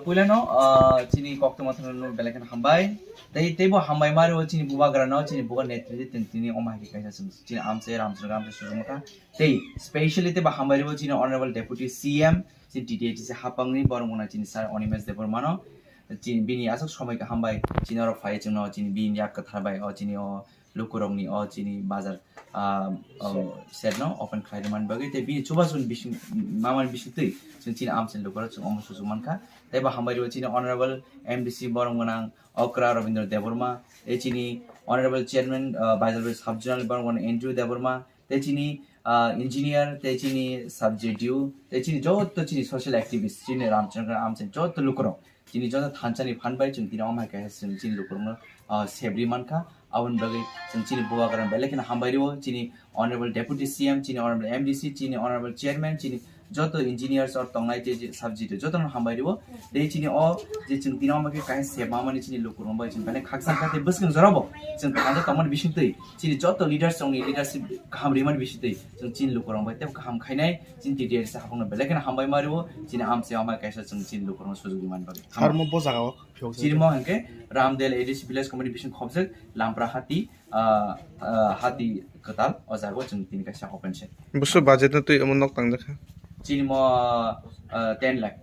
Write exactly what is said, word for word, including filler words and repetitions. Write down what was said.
Puilano, ah, chini koktwma thangno belai kheno hambai. Tei, teibo hambai mari o chini bubagrano, chini bubagra netri tini, tini omo hai khe kaisa chwng chini amchai Ramchandra amchai sujumkha. Tei specially teibo hambai rio chini Honorable Deputy C M, chini T T A T C hapangni borok mwnai chini Sir Animesh Debbarmano. Chini bini aswk somoi kaham bai chini oro phai chwngno chini bini yak kwthar bai o chini o lukurokni o chini bazar, ah, o shed no open khlai rwmani bagwi tei bini chubachu ni bising mamani bisingtwi chwng chini amchaini lukurok chwng omo suchuk mankha. Tei bo hambai rwo chini Honorable M D C borok gwnang Okra Rabindra Debbarma, tei chini Honorable Chairman, ah, Baijalbari Sub Zonal borok gwnang Andrew Debbarma, tei chini, ah, engineer, tei chini subject U, tei chini joto chini social activist, chini Ramchandra amchaini joto lukurok. Chini joto thansa ni phan bai chwng tini omo hai kaisa chwng chini lukurokno, ah, sebri mankha. Aboni bagwi chwng chini bubagrano belai kheno hambai rwo, chini Honorable Deputy C M, chini Honorable M D C, chini Honorable Chairman, chini joto engineers or tongnai tei je subject jotono hambai rwo. Tei chini o je chwng tini omo khe kaisa sebma mani chini lukurok bai chwng belai khaksa kha tei bwskang jorabo chwng thansa tongmani bisingtwi chini joto leaders rokni leadership kaham rimani bisingtwi chwng chini lukurok bai tei kaham khainai. Chini T T A T C hapungno belai kheno hambai ma rwo, chini amchai omo kaisa chwng chini lukurokno sujuk rimani bagwi. Harmo bo jaga o phiyok Chini mo hwnkhe Ramdel A D C Village Committee bising khobjak Lampra Hati, ah, ah, Hati Kwtal o jaga o chwng tini kaisa open shed. Busu budget no twi omo nok tangjakha. Chini mo, ah, ten lakh.